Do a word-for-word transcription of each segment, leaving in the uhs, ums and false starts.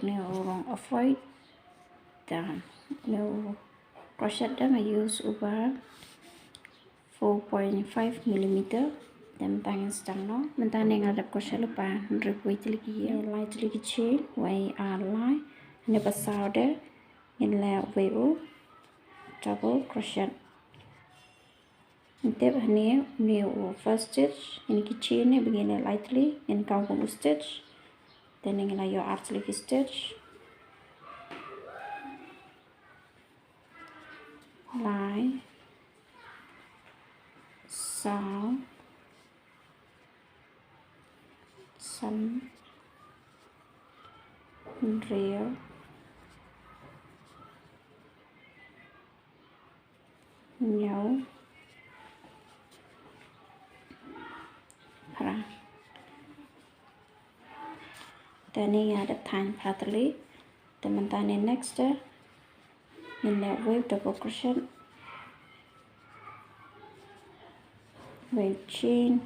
Une u rong off white. Te une u crochet da nga use uba four point five millimeter. Te mynta ngin sdang noh. Mynta ne nga dep crochet lypa hynriewphew tylli ki, lai tylli ki chain, wei ar lai. Hangne ba saw de ngin leh wei u double crochet. Ngin tip hangne, une u first stitch, ngin ki chain ne ba ngin leh lai tylli, ngin kaw kum u stitch. Te ne ngin la ïoh ar tylli ki stitch. Lai, saw, san, hynriew, hynñiew, phra. Te ne nga dep thaiñ phra tylli. Te mynta ne next te ngin leh wei double crochet, wei chain,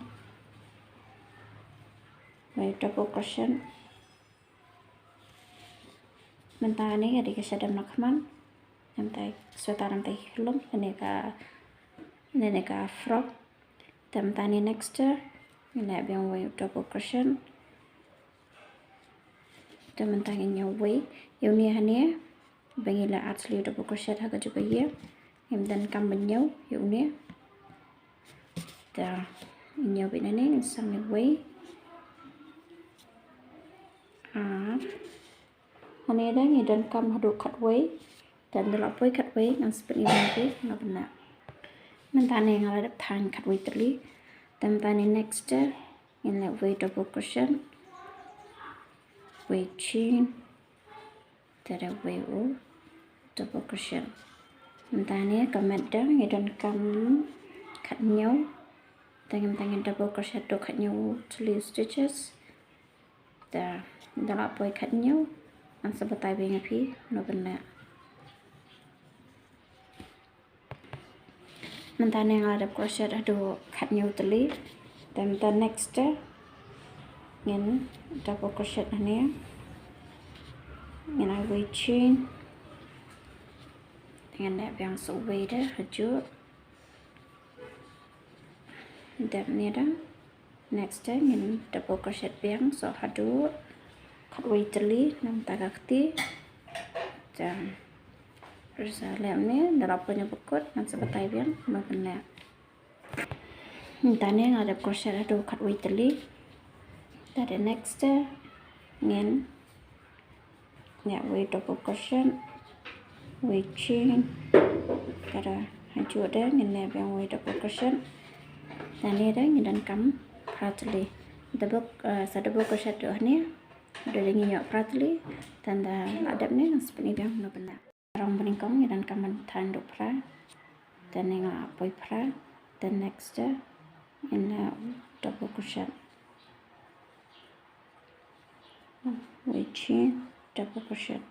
wei double crochet. Mynta ne ka dei ka shadem na khmat, mynta sweater, mynta ki khlum, ne ka, ne ka frock. Te mynta ne next te ngin leh biang wei double crochet. Te mynta ngin ñiew wei, ïa une hangne ba ngi la add ïa u double crochet ha kajuh ka ïing. Ngim donkam ban ñiew ïa une. Te ngin ñiew beit nangne, ngin sdang ïa wei. Ar. Hangne da ngi donkam haduh khatwei. Te ynda la poi khatwei ngan sa pyni biang ïa phi kumno ban leh. Mynta ne nga la dep thaiñ khatwei tylli. Te mynta ne next te ngin leh wei double crochet, wei chain, te da wei u double crochet. Mynta ne ka met da ngi donkam khathynñiew. Te ngin, te ngin double crochet haduh khathynñiew tylli stitches. Te ynda la poi khathynñiew ngan sa batai biang ïa phi kumno ban leh. Mynta ne nga la dep crochet haduh khathynñiew tylli. Te mynta next te ngin double crochet hangne, ngin ai wei chain. Te ngin leh biang sa wei da hajuh. Dep ne da. Next te ngin double crochet biang sa haduh khatwei tylli na bynta ka kti. Te sa leh ne, ynda la poi na bakut ngan sa batai biang kumno ban leh. Mynta ne nga dep crochet haduh khatwei tylli. Te da next te ngin leh wei double crochet, wei chain. Te da hajuh de ngin leh biang wei double crochet. Te ne de ngi donkam phra tylli. Double, eh, sa double crochet haduh hangne. Haduh da ngi ïoh phra tylli. Te ynda la dep ne ngan sa pyni biang kumno ban leh. Rong banyngkong ngi donkam ban thaiñ haduh phra. Te ne nga poi phra. Te next te ngin leh double crochet, wei chain, double crochet.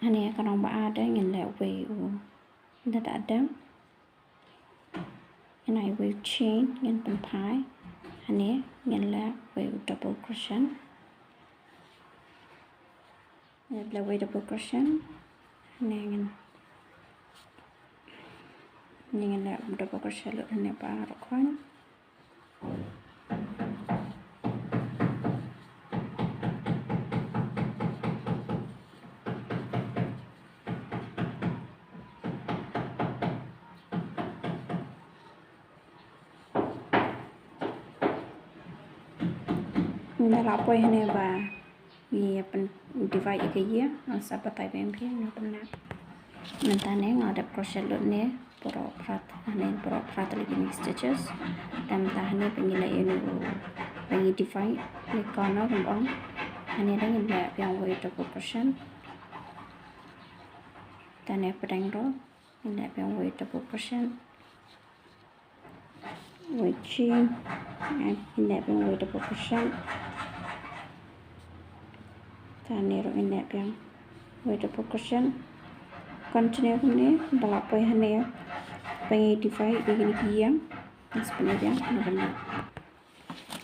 Hangne ka rong ba ar de ngin leh wei u, da da dang. Ngin ai wei chain, ngin pynphai. Hangne ngin leh wei u double crochet. Ngin leh wei double crochet. Hangne ngin, ngin leh double crochet lut hangne ba ar khwan. Ynda la poi hangne ba ngi ïa pyn divide ïa ka ïing, ngan sa batai biang ïa phi kumno ban leh. Mynta ne nga dep crochet lut ne baroh phra, hangne baroh phra tylli ki stitches. Te mynta hangne ba ngi leh ïa une u, ba ngi divide ne corner kumba ong. Hangne da ngin leh biang wei double crochet. Te ne pdeng ruh ngin leh biang wei double crochet, wei chain, ngin leh biang wei double crochet. Te ne ruh ngin leh biang wei double crochet. Continue kumne, ynda la poi hangne ba ngi divide ïa kine ki ïing, ngan sa pyni biang kumno ban leh.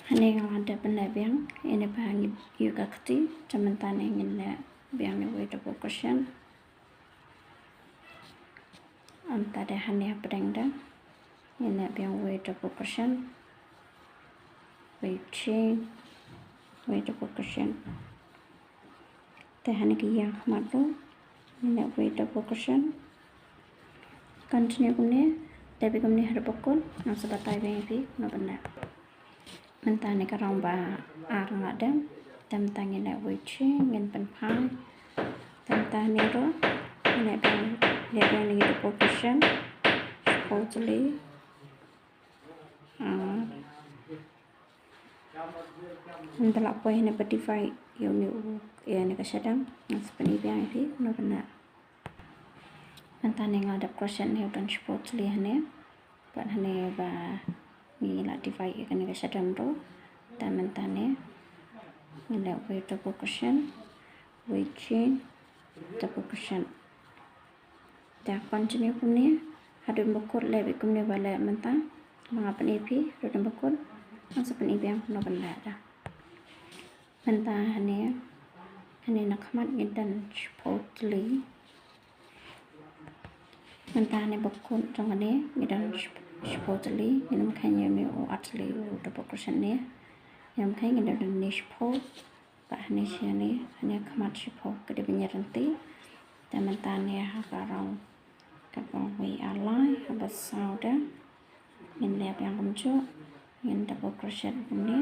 Hangne nga la dep ban leh biang ïa kane ba ngi ïoh ka kti, te mynta ne ngin leh biang ïa uwei u double crochet. Mynta de hangne hapdeng de ngin leh biang uwei u double crochet, uwei u chain, uwei u double crochet. Te hangne ka ïing khmat ruh ngin leh uwei u double crochet. Continue kumne, leh beit kumne haduh ba kut, ngan sa batai biang ïa phi kumno ban leh. Mynta ne ka round ba ar nga la dep. Te mynta ngin leh uwei u chain, ngin pynphai. Te mynta ne ruh ngin leh biang, leh biang ïa u double crochet. Shiphew tylli. Ah. Nda la poi hangne ba divide ïa une u, ïa kane ka shadem. Ngan sa pyni biang ïa phi kumno ban leh. Mynta ne nga la dep crochet ne u don shiphew tylli hangne. Bad hangne ba ngi la divide ïa kane ka shadem ruh. Te mynta ne ngin leh uwei u double crochet, uwei u chain, double crochet. Te continue kumne haduh ba kut, leh beit kumne ba leh mynta. Ba nga pyni ïa phi haduh ba kut, ngan sa pyni biang kumno ban leh da. Mynta hangne, hangne na khmat ngi don shiphew tylli. Mynta hangne ba kut jong kane ngi don ship-, shiphew tylli, ngin ym kheiñ ïa une u ar tylli u double crochet ne. Ngin ym kheiñ, ngin don ne shiphew. Bad hangne shi hangne, hangne khmat shiphew, ka dei ban ïaryntih. Te mynta ne ha ka round kaba wei ar lai, haba saw de ngin leh biang kumjuh, ngin double crochet kumne.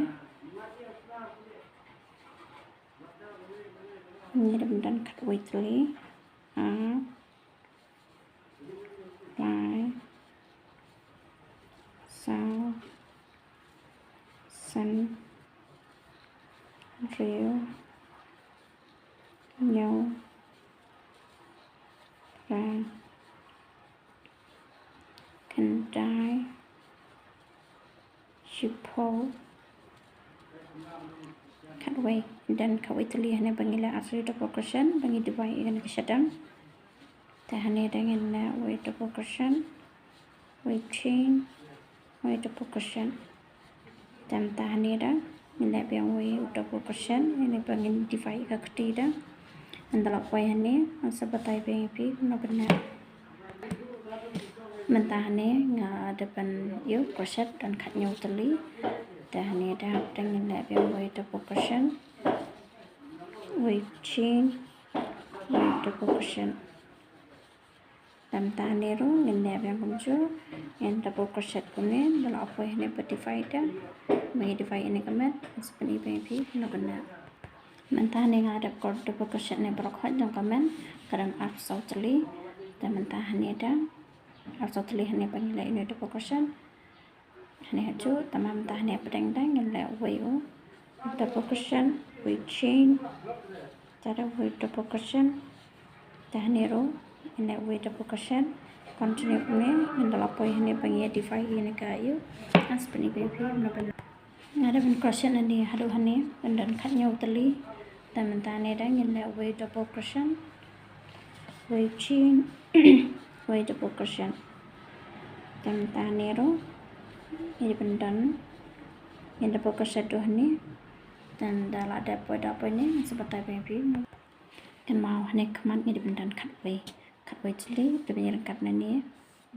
Ngi dep don khatwei tylli, ar, lai, saw, san, hynriew, hynñiew, phra, khyndai, shiphew, khatwei. Don khatwei tylli hangne ba ngi leh ar tylli double crochet ba ngi divide ïa kane ka shadem. Te hangne de ngin leh uwei u double crochet, uwei u chain, uwei u double crochet. Te mynta hangne de ngin leh biang uwei u double crochet, ïa kane ba ngin divide ïa ka kti de. Nda la poi hangne, ngan sa batai biang ïa phi kumno ban leh. Mynta hangne nga dep ban ïoh crochet don khathynñiew tylli. Te hangne de hapdeng ngin leh biang uwei u double crochet, uwei u chain, uwei u double crochet. Te mynta hangne ruh ngin leh biang kumjuh, ngin double crochet kumne, nda la poi hangne ba divide de, ba ngi divide ïa kane ka met, ngan sa pyni biang ïa phi kumno ban leh. Mynta hangne nga dep double crochet ne baroh khoit jong ka met, ka don arphew saw tylli. Te mynta hangne de arphew saw tylli hangne ba ngi leh ïa une u double crochet. Hangne hajuh, te mynta hangne hapdeng de ngin leh uwei u double crochet, uwei u chain, te de uwei u double crochet. Te hangne ruh ngin leh uwei u double crochet. Continue kumne, nda la poi hangne ba ngi ïa divide ïa kane ka ïew. Ngan sa pyni biang ïa phi kumno ban leh. Nga dep ban crochet nangne haduh hangne, ban don khathynñiew tylli. Te mynta hangne de ngin leh uwei u double crochet, uwei u chain, uwei u double crochet. Te mynta hangne ruh ngi dep ban don, ngin double crochet haduh hangne. Te nda la dep poi da poi ne, ngan sa batai biang ïa phi. Kynmaw hangne khmat ngi dep ban don khatwei, khatwei tylli, dep ban ïaryngkat nangne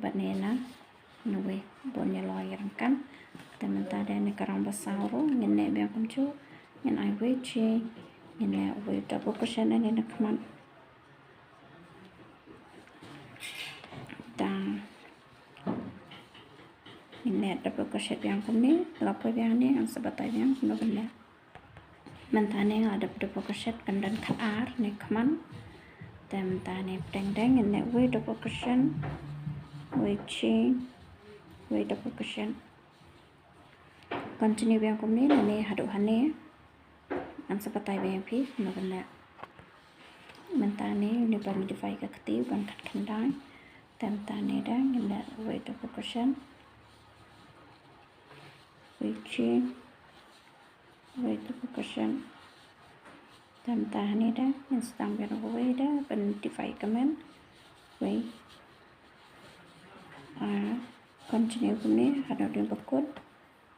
bad nangne, nowei bun ïa la ïaryngkat. Te mynta de hangne ka round ba saw ruh ngin leh biang kumjuh, ngin ai uwei u chain, ngin leh uwei u double crochet nangne na khmat. Te ngin leh double crochet biang kumne, la poi biang hangne ngan sa batai biang kumno ban leh. Mynta hangne nga dep double crochet, kan don khatar ne khmat. Te mynta hangne hapdeng de ngin leh uwei u double crochet, uwei u chain, uwei u double crochet. Continue biang kumne nangne haduh hangne. Ngan sa batai biang ïa phi kumno ban leh. Mynta hangne une ba ngi divide ïa ka kti u don khatkhyndai. Te mynta hangne de ngin leh uwei u double crochet, uwei u chain, uwei u double crochet. Te mynta hangne de ngin sdang biang uwei de ban divide ïa ka met. Uwei, ar, continue kumne haduh ba kut.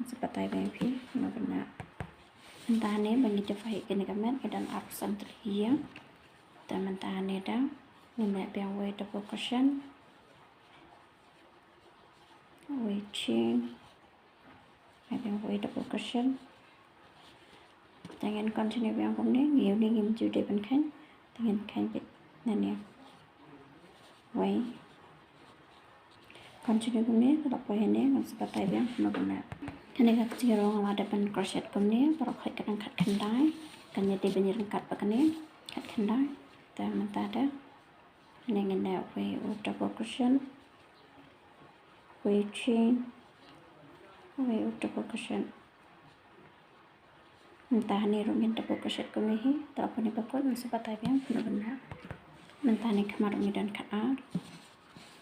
Sa batai biang phi, kumno ban leh. Mynta hangne ba ngi divide ïa kane ka met, ngi don arphew san tylli ki ïing. Te mynta hangne da, ngin leh biang wei double crochet. Wei chain. Leh biang wei double crochet. Te ngin continue biang kumne, ngi ïohi ngim ju dei ban kheiñ. Te ngin kheiñ beit nangne. Wei. Continue kumne, te la poi hangne, ngan sa batai biang kumno ban leh. Hangne ka kti ruh nga la dep ban crochet kumne, baroh khoit ka dang khatkhyndai. Kan ïa dei ban ïaryngkat bad kane, khatkhyndai. Te mynta da, hangne ngin leh wei u double crochet. Wei chain. Wei u double crochet. Mynta hangne ruh ngin double crochet kumne hi, te la poi ne bakut, ngan sa batai biang kumno ban leh. Mynta hangne khmat ruh ngi don khatar.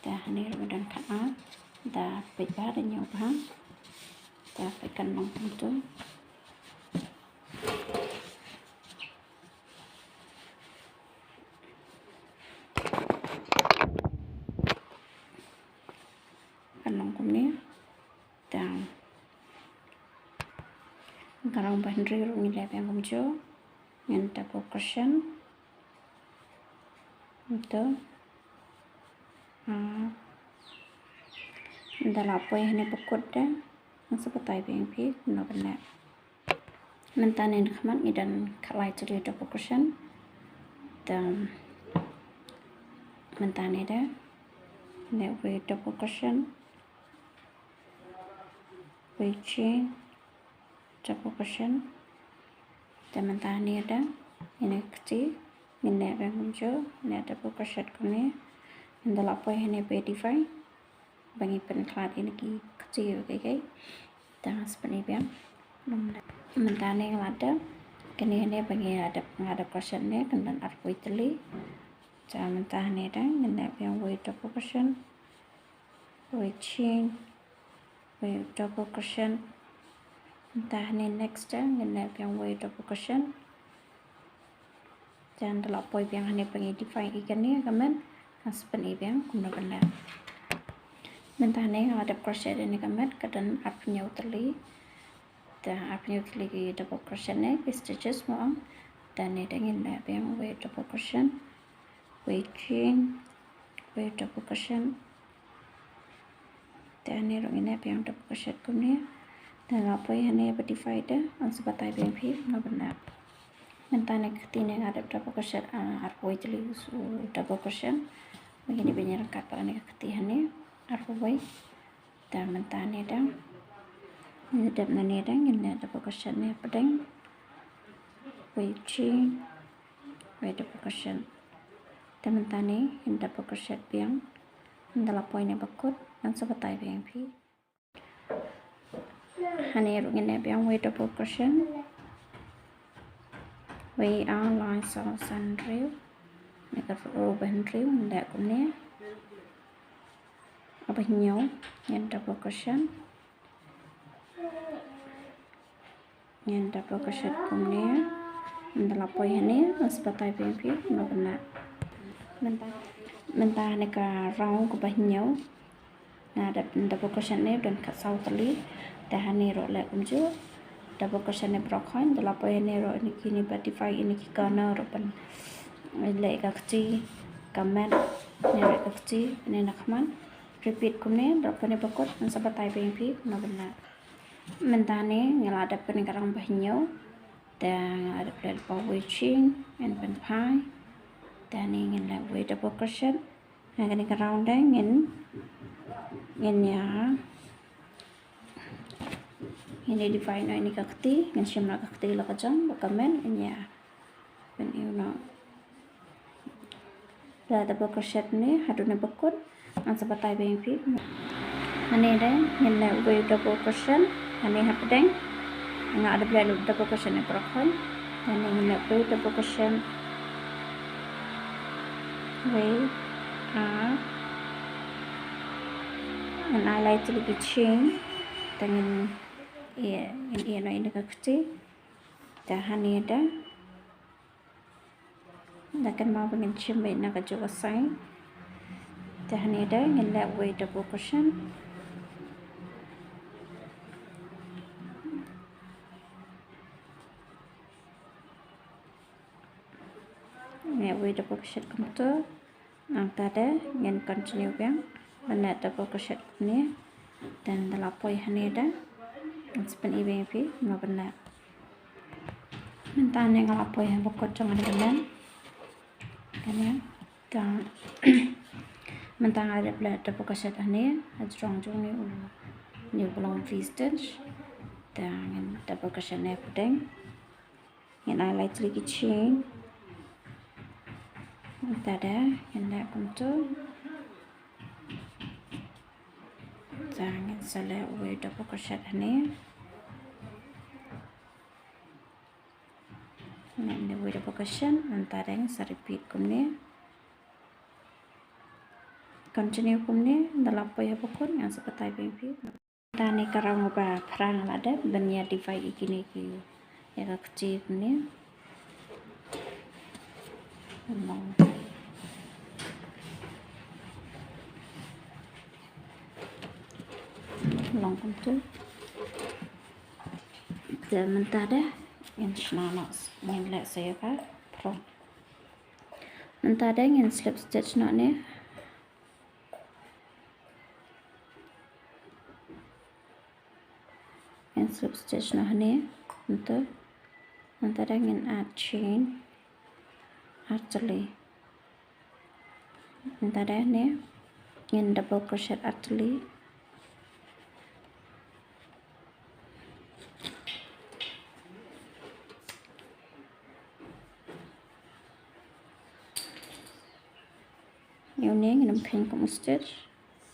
Te hangne ruh ngi don khatar. Te peit bha, da ñiew bha. Te peit kan long kumto. Kan long kumne. Te ka rong ba hynriew ruh ngin leh biang kumjuh. Ngin double crochet. Kumto. Ah. Nda la poi hangne bakut da. Ngan sa batai biang phi kumno ban leh. Mynta hangne khmat ngi don khatlai tylli double crochet. Te mynta hangne da, leh wei double crochet. Wei chain. Double crochet. Te mynta hangne da, ïa kane ka kti ngin leh biang kumjuh, leh double crochet kumne. Nda la poi hangne ba divide, ba ngi pynkhlad ïa kine ki kti kiei kiei. Te ngan sa pyni biang. Mynta hangne nga la dep, kane hangne ba ngi la dep, nga dep crochet ne, kan don arphew tylli. Te mynta hangne da, ngin leh biang wei double crochet. Wei chain. Wei double crochet. Mynta hangne next da, ngin leh biang wei double crochet. Te nda la poi biang hangne ba ngi divide ïa kane ka met, ngan sa pyni biang kumno ban leh. Mynta hangne nga la dep crochet ïa kane ka met, ka don arphew hynñiew tylli. Te arphew hynñiew tylli ki double crochet ne, ki stitches mo ong. Te hangne da ngin leh biang wei double crochet. Wei chain. Wei double crochet. Te hangne ruh ngin leh biang double crochet kumne. Te la poi hangne ba divide da, ngan sa batai biang phi kumno ban leh. Mynta hangne ka kti ne nga dep double crochet, ah, arphew wei tylli u double crochet. Ba ngi dei ban ïaryngkat bad kane ka kti hangne arphew wei. Te mynta hangne da, ngin dep nangne da, ngin leh double crochet ne hapdeng. Wei chain. Wei double crochet. Te mynta hangne ngin double crochet biang. Nda la poi ne bakut, ngan sa batai biang phi. Hangne ruh ngin leh biang wei double crochet. Wei ar, lai, saw, san, hynriew. Ne ka row ba hynriew ngin leh kumne. Ba hynñiew ngin double crochet. Ngin double crochet kumne. Nda la poi hangne, ngan sa batai biang phi kumno ban leh. Mynta, mynta hangne ka row kaba hynñiew. Nga dep double crochet ne don khatsaw tylli. Te hangne ruh leh kumjuh. Double crochet ne baroh khoit, nda la poi hangne ruh ïa kine ba divide ïa kine ki corner ruh ban leh ka kti, ka met, ne ruh ka kti, ne na khmat. Repeat kumne, nda la poi ne bakut, ngan sa batai biang phi kumno ban leh. Mynta hangne nga la dep kane ka row ba hynñiew. Te nga la dep leh lypa wei chain, ngin pynphai. Te hangne ngin leh wei double crochet. Ha kane ka row da ngin, ngin ïa, ngin ïa divide noh ïa kane ka kti, ngin shim noh ka kti la ka jong, ba ka met, ngin ïa pyni noh. Leh double crochet ne haduh ne bakut, ngan sa batai biang phi. Hangne da ngin leh wei double crochet hangne hapdeng. Nga dep leh double crochet ne baroh khoit. Hangne ngin leh wei double crochet. Wei, ar, ngin ai lai tylli ki chain. Te ngin ïa, ngin ïa noh ïa ka kti. Te hangne da Da kynmaw ba ngin shim beit na kajuh ka side. Te hangne da ngin leh wei double crochet. Ngi wei double crochet kumtu. Nangta de ngin continue biang ban leh double crochet kumne. Te ynda la poi hangne de ngan sa pyni biang ïa phi kumno ban leh. Mynta ne nga la poi ha bakut jong nga ban leh. Kane. Te mynta nga dep leh double crochet hangne hajrong jong une u, une u ba long V stitch. Te ngin double crochet ne pdeng. Ngin ai lai tylli ki chain. Mynta de ngin leh kumtu. Te ngin sa leh uwei double crochet hangne. Ngin leh uwei double crochet, mynta de ngin sa repeat kumne. Continue kumne, ynda la poi ha bakut ngan sa batai biang ïa phi. Mynta ne ka round ba phra nga la dep ban ïa divide ïa kine ki, ïa ka kti kumne. Long, long kumtu. Te mynta de ngin shna noh, ngin leh sa ïa ka front. Mynta de ngin slip stitch noh ne. Ngin slip stitch noh hangne, mynta. Mynta de ngin add chain artylli. Mynta de hangne ngin double crochet artylli. Ïa une ngin ym kheiñ kum u stitch.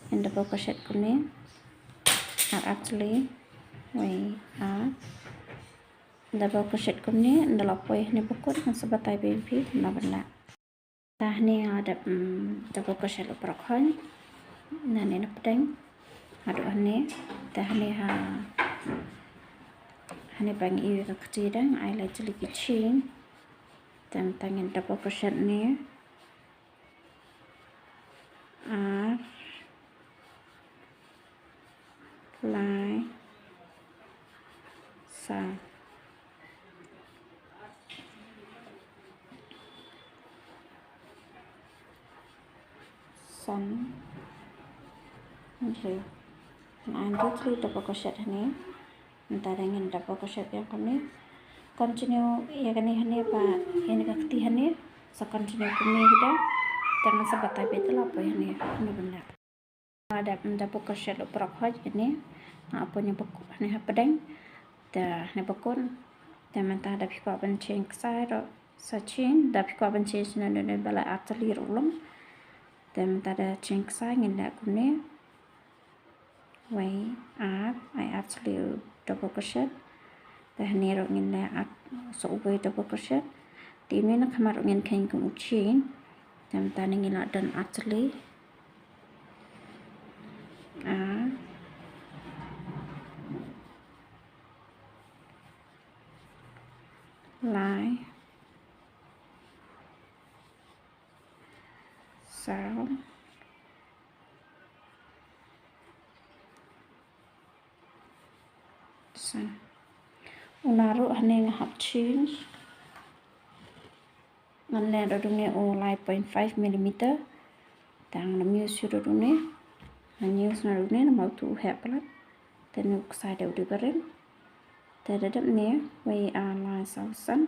Ngin double crochet kumne. Ar artylli. Wei ar. Double crochet kumne, ynda la poi hangne bakut ngan sa batai biang ïa phi kumno ban leh. Te hangne nga dep, mm, double crochet u paralok hoi. Nangne na pdeng haduh hangne. Te hangne ha, hangne ba ngi ïoh ïa ka kti de nga ai lai tylli ki chain. Te mynta ngin double crochet ne. Ar, lai, saw, san, hynriew. Ngan ai hynriew tylli double crochet hangne. Mynta de ngin double crochet biang kumne. Continue ïa kane hangne ba ïa kane ka kti hangne. Sa continue kumne hi de. Te ngan sa batai beit ynda la poi hangne kumno ban leh. Nga dep double crochet u paralok hoi hangne. Nga poi hangne bakut, hangne ha pdeng. Te hangne bakut. Te mynta da phi kwah ban chain ksai ruh sa chain, da phi kwah ban chain shano shano ba la artylli ruh long. Te mynta da chain ksai ngin leh kumne. Wei, ar, ai artylli u double crochet. Te hangne ruh ngin leh ar, sa uwei double crochet. Te une na khmat ruh ngin kheiñ kum u chain. Te mynta ngin la don artylli. Ar, lai, saw, san. Une ruh hangne nga hap chain. Ngan leh ruh une u lai point five millimeter. Te ngan ym use ruh une. Ngan use ruh une namar utu u heh palat. Te une u ksai de u dei ba rim. Te da dep ne, wei, ar, lai, saw, san.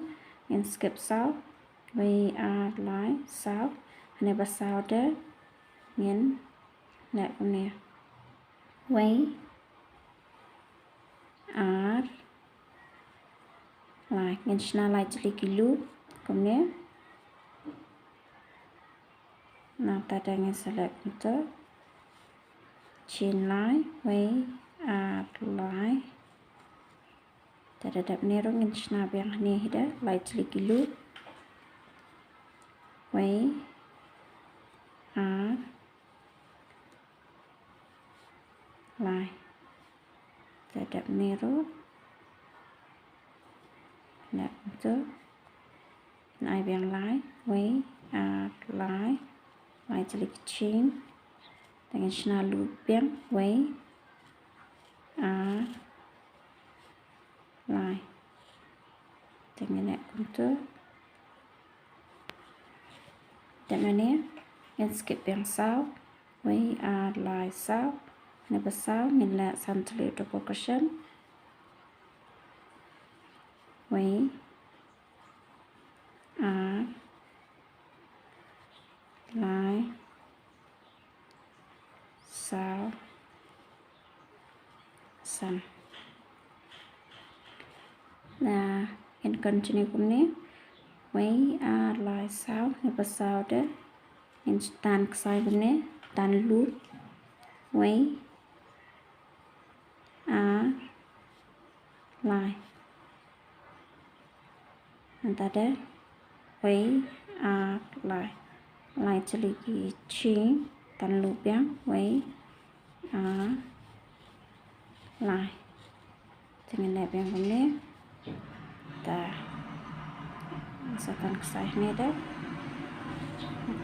Ngin skip saw. Wei, ar, lai, saw. Hangne ba saw de ngin leh kumne. Wei, ar, lai, ngin shna lai tylli ki loop kumne. Nangta de ngin sa leh kumtu. Chain lai, wei, ar, lai. Te da dep ne ruh ngin shna biang hangne hi de lai tylli ki loop. Wei, ar, lai. Te dep ne ruh leh kumtu. Ngan ai biang lai, wei, ar, lai. Lai tylli ki chain. Te ngin shna loop biang, wei, ar, lai. Te ngin leh kumtu. Dep nane, ngin skip biang saw. Wei, ar, lai, saw. Naba saw, ngin leh san tylli u double crochet. Wei, ar, lai, saw, san. Na, ngin continue kumne. Wei, ar, lai, saw, naba saw de. Ngin tan ksai kumne, tan loop. Wei, ar, lai. Nangta de, wei, ar, lai. Lai tylli ki chain, tan loop biang, wei, ar, lai. Te ngin leh biang kumne. Te sa tan ksai hangne de.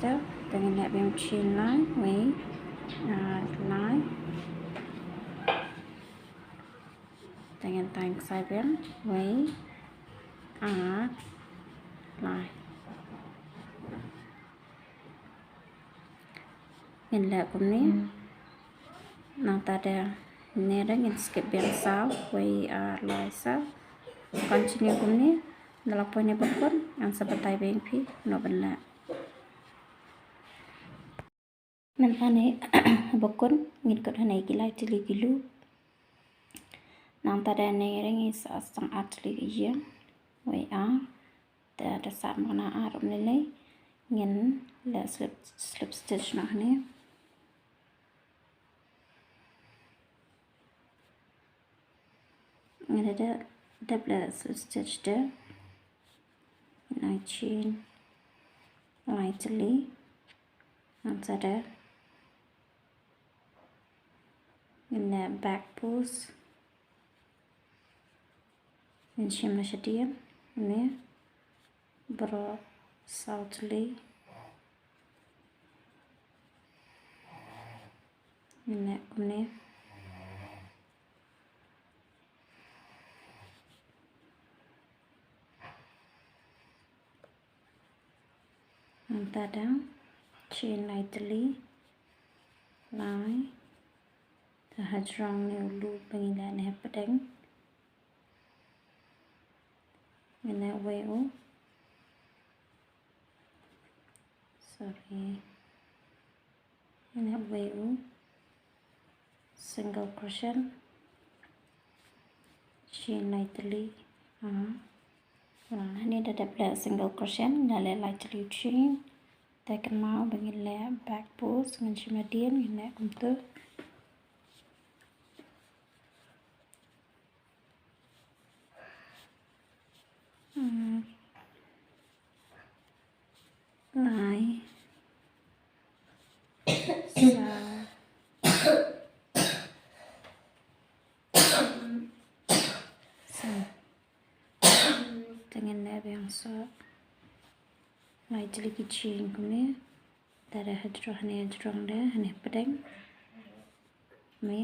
Te, te ngin leh biang chain lai, wei, ar, lai. Te ngin tan ksai biang, wei, ar, lai. Ngin leh kumne. Nangta de, ne de ngin skip biang saw, wei, ar, lai, saw. Continue kumne. Da la poi ne bakut, ngan sa batai biang phi kumno ban leh. Mynta ne bakut, ngin kut hangne ki lai tylli ki loop. Nangta de ne ngin sa sdang ar tylli ki ïing. Wei, ar. Te da sah ma nga ar um lei lei. Ngin leh slip, slip stitch noh hangne. Ngin da dep leh slip stitch de. Ngin ai chain lai tylli. Nangta de ngin leh back post. Ngin shim na shadien, ne, baroh saw tylli. Ngin leh kumne. Nangta dang, chain lai tylli, lai, te hajrong ne u loop ba ngi leh ne hapdeng. Ngin leh wei u. Sorry. Ngin leh wei u. Single crochet. Chain lai tylli. Ah. Wala, hangne da dep leh single crochet, ngin leh lai tylli chain. Te kynmaw ba ngin leh back post, ngin shim hadien, ngin leh kumtu. Hmm. Lai. Saw. Saw. Te ngin leh biang sa lai tylli ki chain kumne. Te da hajrong, hangne hajrong de, hangne hapdeng. Me,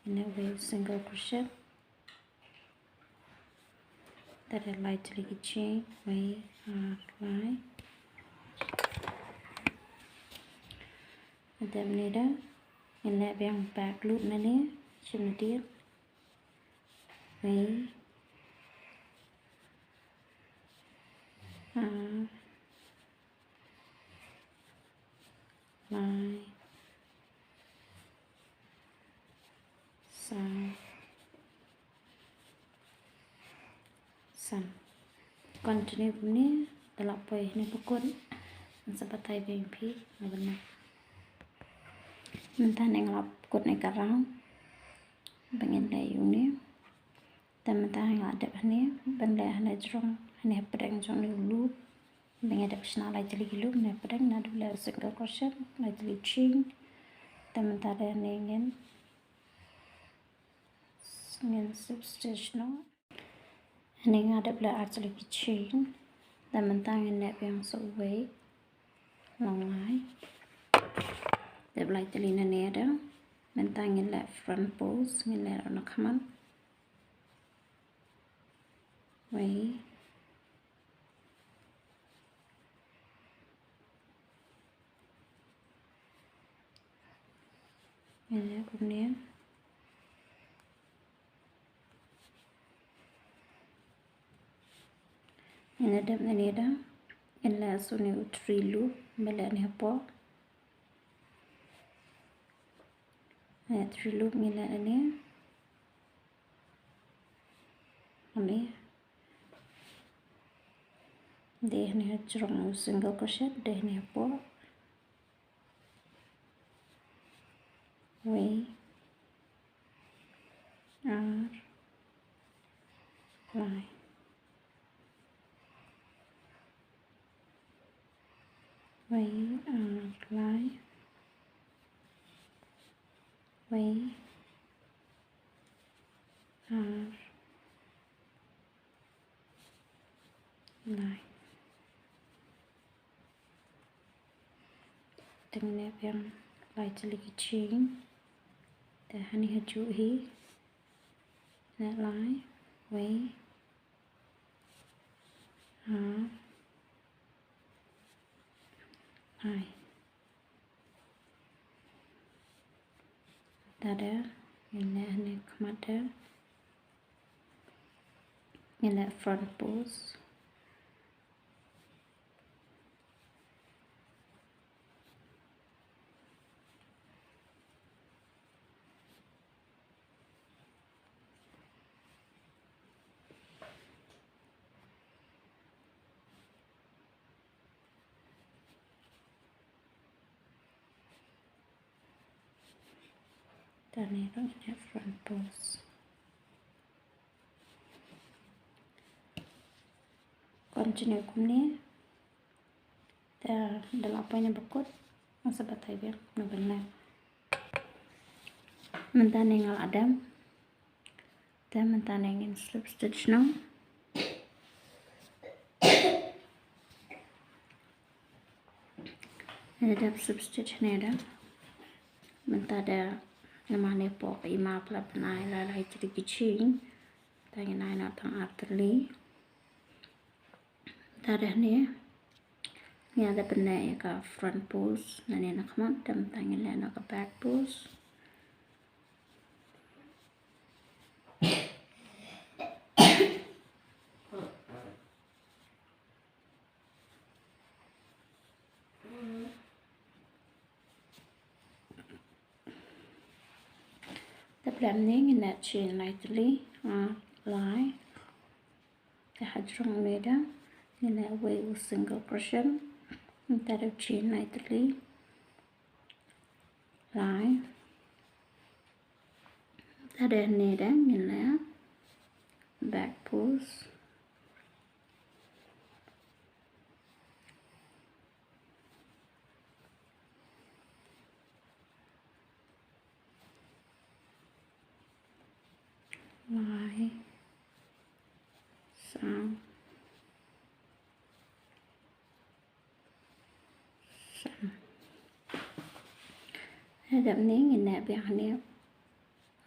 ngin leh wei single crochet. Te da lai tylli ki chain, wei, ar, lai. Te mynne da ngin leh biang back loop nangne, shim nadien. Wei, ar, lai, saw, san. Continue kumne, da la poi ne bakut, ngan sa batai biang phi, nga ban leh. Mynta ne nga la kut ne ka round ba ngin leh ïa une. Te mynta nga la dep hangne ban leh hangne jrong, hangne hapdeng jong une u loop. Ba nga dep shna lai tylli ki loop hangne hapdeng, naduh leh single crochet, lai tylli chain. Te mynta de hangne ngin, ngin slip stitch noh. Hangne nga dep leh ar tylli ki chain. Te mynta ngin leh biang sa uwei. Long lai. Dep lai tylli nangne de. Mynta ngin leh front post, ngin leh na khmat. Wei. Ngin leh kumne. Ngin leh dep na ne da. Ngin leh shu ne u three loop, ba leh ne hapoh. Leh three loop ngin leh ne. Ani. Dei ne ha jrong u single crochet, dei ne hapoh. Wei. Ar. Lai. Wei, ar, lai. Wei. Ar. Lai. Te ngin leh biang lai tylli ki chain. Te hani ha juh hi. Leh lai. Wei. Ar. Lai. Te da, ngin leh hani khmat da. Ngin leh front post. Te ne ruh ngin leh front post. Continue kumne. Te da la poi na bakut, ngan sa batai biang na ban leh. Mynta ne nga la dep. Te mynta ne ngin slip stitch noh. Ngin dep slip stitch ne da. Mynta da namar ne pok i ma pla pnai la lai tri ki chain. Te ngin ai noh tang ar tylli. Te da ne. Ngi da pynleh ïa ka front post, na ne na khmat, te mynta ngin leh noh ka back post. Te pynleh ne ngin leh chain lai tylli, ah, lai. Te ha jrong ne da ngin leh wei u single crochet. Te da chain lai tylli. Lai. Te da ne da ngin leh back post. Lai. Saw. San. Hadap ne ngin leh biang ne.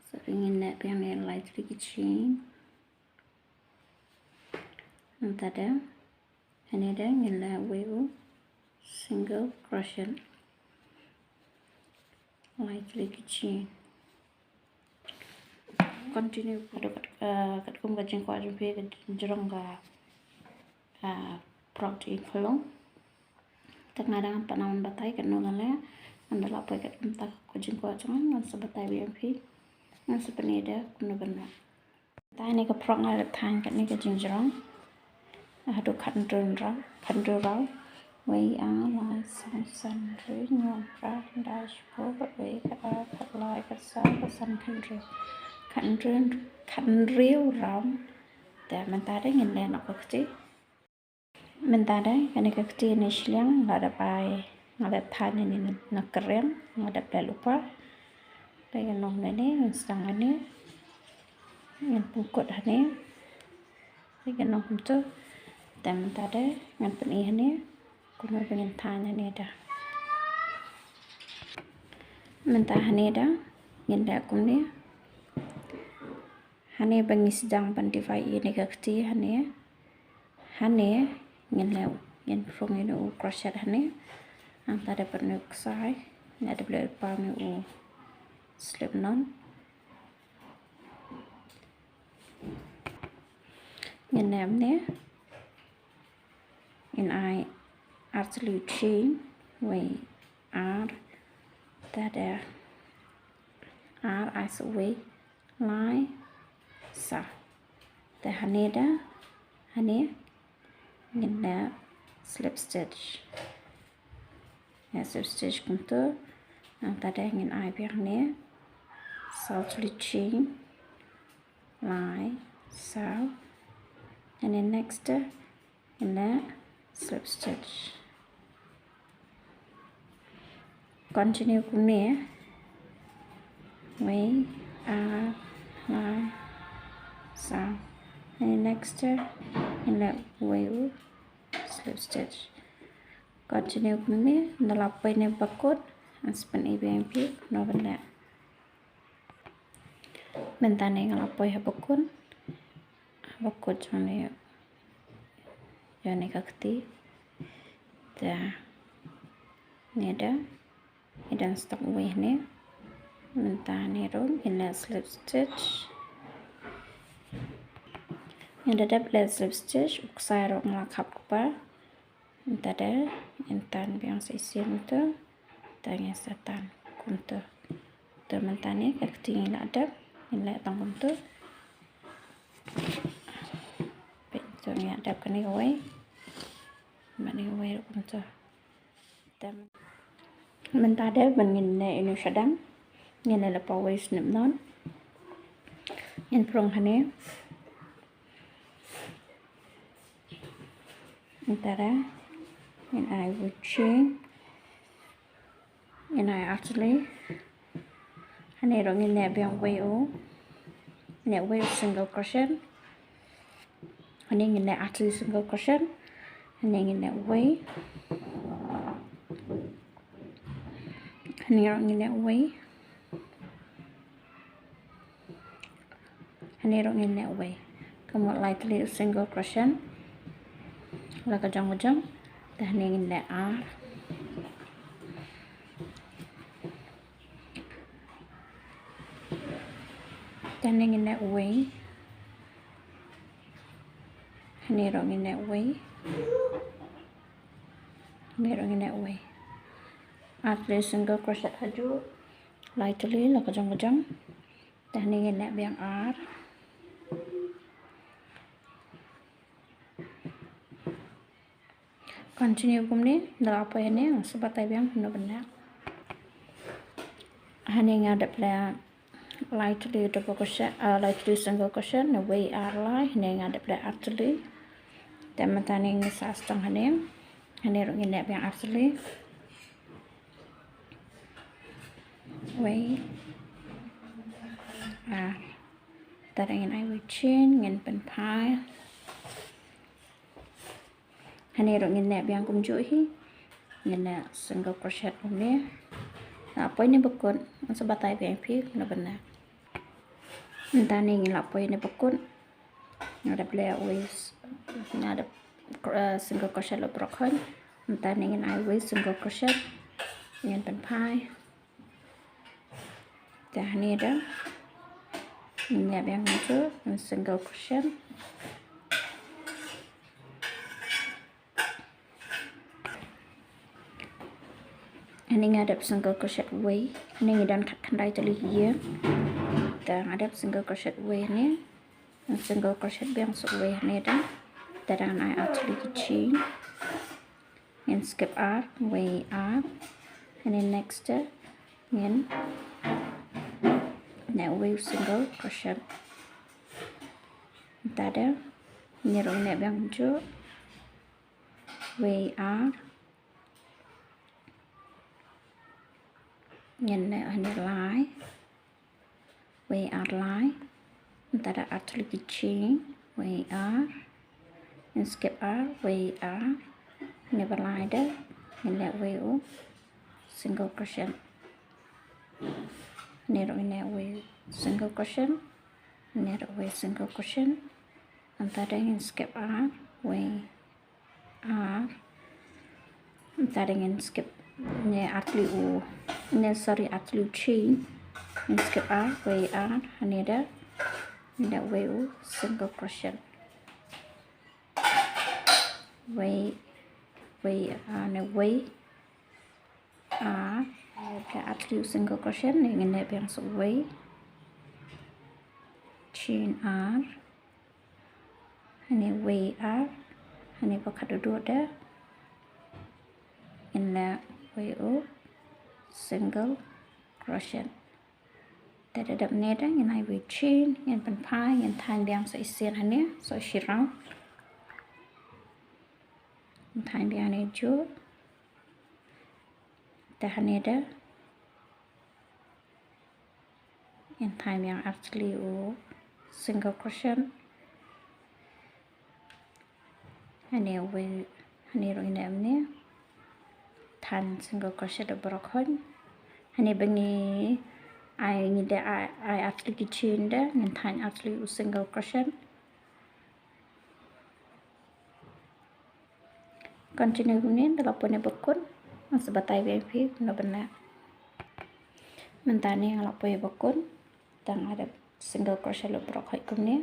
Sorry, ngin leh biang ne lai tylli ki chain. Nangta da, hangne da ngin leh wei u single crochet, lai tylli ki chain. Continue haduh kat, eh, katkum ka jingkwah jong phi, ka jrong ka, eh, prok jingkhlong. Te nga dang pat nang batai katno ngan leh, ngan da lah poi katkum ta ka jingkwah jong nga, ngan sa batai biang phi, ngan sa pyni da kumno ban leh. Te hangne ka prok nga la thaiñ katne ka jingjrong. Haduh khathynriew raw, khathynriew raw. Wei, ar, lai, saw, san, hynriew, hynñiew, phra, khyndai, shiphew, khatwei, khatar, khatlai, khatsaw, khatsan, khathynriew. Khathynriew, khathynriew raw. Te mynta da ngin leh noh ka kti. Mynta da, kane ka kti ne shiliang, nga la dep ai, nga la dep thaiñ ne na, na ka riang, nga la dep leh lypa. Te ka nong ne, ngin sdang ne, ngin pynkut hangne. Te ka nong kumto, te mynta da, ngan pyni hangne, kumno ba ngin thaiñ hangne da. Mynta hangne da, ngin leh kumne. Hangne ba ngi sdang ban divide ïa kane ka kti hangne. Hangne ngin leh, ngin rung ïa u crochet hangne. Nangta da pat une u ksai, ngi la dep leh lypa ne u slip knot. Ngin nep ne, ngin ai artylli u chain, wei, ar, ta da, ar, ai sa wei, lai, sa. Ta hangne da, hangne, ngin da slip stitch. Ïa slip stitch kumto, nangta da ngin ai biang ne, saw tylli chain, lai, saw, and then next, ngin da slip stitch. Continue kumne, wei, ar, lai, saw, and then next, ngin da wei u slip stitch. Continue kumne, da la poi ne bakut, ngan sa pyni biang ïa phi kumno ban leh. Mynta ne nga la poi ha bakut, ha bakut jong ne, jong ne ka kti. Ta, ne da, ne da stok wei ne. Mynta ne ruh, ngin da slip stitch. Ngin da dep leh slip stitch, u ksai ruh nga la khap kpa. Mynta da, ngin tan biang sa shisien kumto. Ta ngin sa tan kumto. Ta mynta ne, ka kti ngi la dep, ngin leh tang kumto. Peit to, ngi la dep kane kawei. Bad kane kawei ruh kumto. Ta mynta da ban ngin leh ïa une u shadang, ngin leh lypa wei slip knot. Ngin prong hangne. Mynta da ngin ai wei chain, ngin ai artylli. Hangne ruh ngin leh biang wei u, ngin leh wei u single crochet. Hangne ngin leh artylli single crochet. Hangne ngin leh wei. Hangne ruh ngin leh wei. Hangne ruh ngin leh wei. Ka mut lai tylli u single crochet la ka jong ka jong. Te hangne ngin leh ar. Te hangne ngin leh wei. Hangne ruh ngin leh wei. Hangne ruh ngin leh wei. Ar tylli single crochet ha juh. Lai tylli la ka jong ka jong. Te hangne ngin leh biang ar. Continue kumne, da la poi hangne, ngan sa batai biang kumno ban leh. Hangne nga dep leh lai tylli double crochet, ah, lai tylli single crochet, ne wei ar lai, hangne nga dep leh ar tylli. Te mynta ne ngin sa sdang hangne, hangne ruh ngin leh biang ar tylli. Wei ar. Te da ngin ai wei chain, ngin pynphai. Hangne ruh ngin leh biang kumjuh hi. Ngin leh single crochet kumne. La poi ne bakut, ngan sa batai biang ïa phi kumno ban leh. Mynta ne ngin la poi ne bakut. Nga dep leh wei s-, nga dep, eh, single crochet la baroh khoit. Mynta ne ngin ai wei single crochet. Ngin pynphai. Te hangne da ngin leh biang kumjuh, single crochet. Hangne nga dep single crochet wei. Hangne ngi don khatkhyndai tylli ki ïing. Te nga dep single crochet wei hangne. Single crochet biang sa wei hangne da. Te da ngan ai ar tylli ki chain. Ngin skip ar, wei ar. Hangne next, ngin leh wei single crochet. Te da, hangne ruh ngin leh biang kumjuh. Wei ar. Ngin leh hangne lai. Wei ar lai. Mynta da ar tylli ki chain. Wei ar. Ngin skip ar, wei ar. Hangne ba lai da ngin leh wei u single crochet. Hangne ruh ngin leh wei single crochet. Hangne ruh wei single crochet. Mynta da ngin skip ar, wei ar. Mynta da ngin skip ne ar tylli u, ne, sorry, ar tylli u chain. Ngin skip ar, wei ar, hangne da, ngin da wei u single crochet. Wei, wei ar, ne wei ar, da ar tylli u single crochet, ne ngin leh biang sa wei, chain ar, hangne wei ar, hangne ba khatduh da, ngin leh wei u single crochet. Te da dep ne da ngin ai wei chain, ngin pynphai, ngin thaiñ biang sa shisien hangne, sa shiraw. Ngin thaiñ biang hangne juh. Te hangne da ngin thaiñ biang ar tylli u single crochet. Hangne wei, hangne ruh ngin leh kumne. Thaiñ single crochet da baroh khoit. Hangne ba ngi ai, ngi da ai, ai ar tylli ki chain da, ngin thaiñ ar tylli u single crochet. Continue kumne, da la poi na bakut, ngan sa batai biang phi kumno ban leh. Mynta ne nga la poi bakut, tang ai da single crochet la baroh khoit kumne.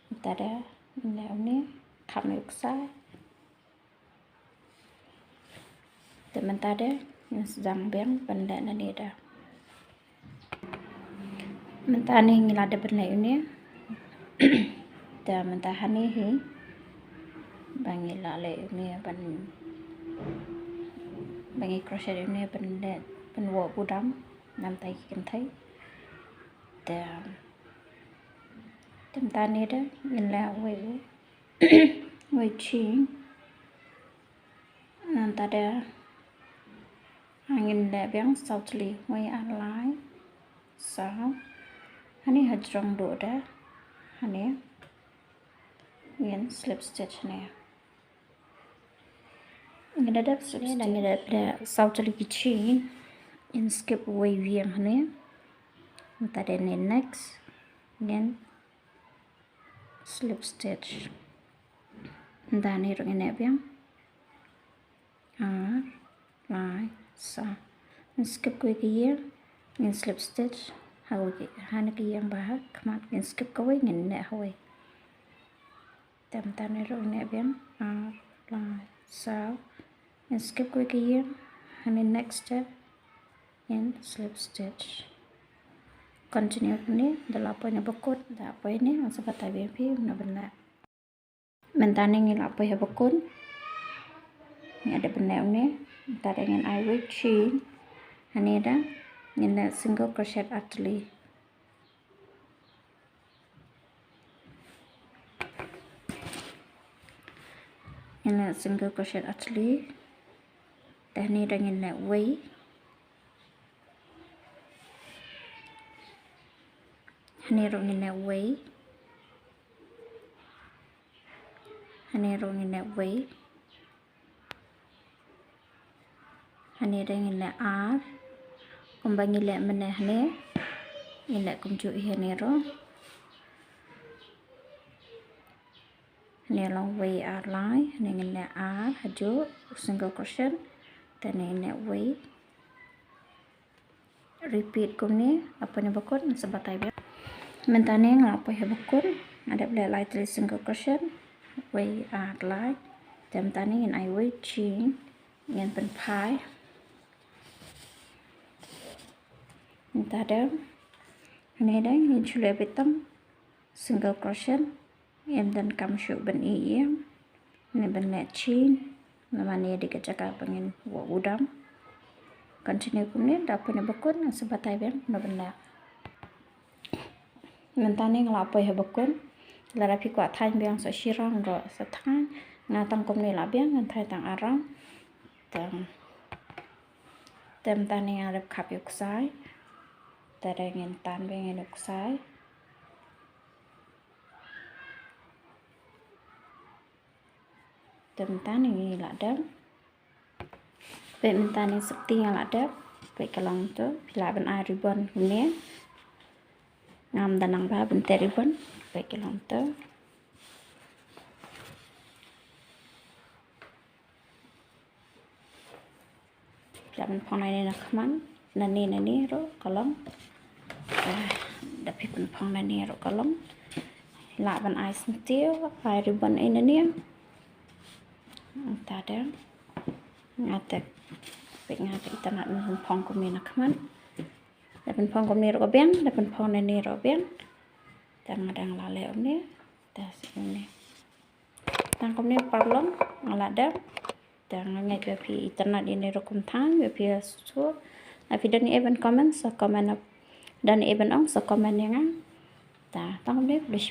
Mynta da, ne, ne, kham ïa u ksai. Te mynta da, ngin sdang biang ban leh nangne da. Mynta ne ngi la dep ban leh une. Te mynta hangne hi ba ngi la leh une ban, ba ngi crochet une ban leh, ban woh budam namta ki kynthei. Te, te mynta ne da ngin leh wei u, wei chain. Nangta da ngin leh biang saw tylli, wei ar lai saw. Hangne hajrong duh da hangne ngin slip stitch ne. Ngin da dep slip stitch, ngin da dep da saw tylli ki chain. Ngin skip wei biang hangne. Nangta da ne next ngin slip stitch. Nda ne ruh ngin leh biang ar lai saw. Ngin skip kawei ka ïing, ngin slip stitch ha kawei ka, ha kane ka ïing ba ha khmat, ngin skip kawei, ngin leh hawei. Te mynta ne ruh ngin leh biang ar lai saw. Ngin skip kawei ka ïing, hangne next step ngin slip stitch. Continue kumne, da la poi na bakut, da poi ne, ngan sa batai biang phi kumno ban leh. Mynta ne ngi la poi ha bakut. Ngi dep ban leh une. Mynta da ngin ai wei chain. Hangne da ngin leh single crochet ar tylli. Ngin leh single crochet ar tylli. Te hangne da ngin leh wei. Hangne ruh ngin leh wei. Hangne ruh ngin leh wei. Hangne da ngin leh ar. Kumba ngi leh mynne hangne, ngin leh kumjuh hi hangne ruh. Hangne long wei ar lai, hangne ngin leh ar, hajuh u single crochet. Te hangne ngin leh wei. Repeat kumne, la poi na bakut, ngan sa batai biang. Mynta ne nga la poi ha bakut, nga dep leh lai tylli single crochet, wei ar lai. Te mynta ne ngin ai wei chain, ngin pynphai. Mynta da, hangne da ngin shu leh beit tang single crochet. Ngim donkam shuh ban ïeng, ne ban leh chain, namar ne dei ka jaka ba ngin woh budam. Continue kumne, da poi na bakut, ngan sa batai biang kumno ban leh. Mynta ne nga la poi ha bakut, lada phi kwah thaiñ biang sa shi round ruh sa thaiñ, nga tang kumne la biang, ngan thaiñ tang ar round. Te, te mynta ne nga dep khap ïa u ksai, te da ngin tan biang ïa u ksai. Te mynta ne ngi la dep. Peit mynta ne septi nga la dep. Peit ka long to. Phi lah ban ai ribbon kumne. Ngam da nang ba ban teh ribbon. Peit ka long to. Phi lah ban phong nangne na khmat, nangne nangne ruh ka long. Phi pynphong na ne ruh ka long. Lah ban ai syntiew, ai ribbon ei na ne. Nangta de nga te peit nga te itynnad ban pynphong kumne na khmat. Da pynphong kumne ruh ka biang, da pynphong na ne ruh ka biang. Te nga dang la leh kumne. Te shu kumne. Tang kumne paralok nga la dep. Te nga ngeit ba phi itynnad ïa ne rukom tang, ba phi shu. Lada phi don ei ban comment, sa comment up. Don ei ban ong, sa comment ïa nga. Te tang kumne, khublei shibun.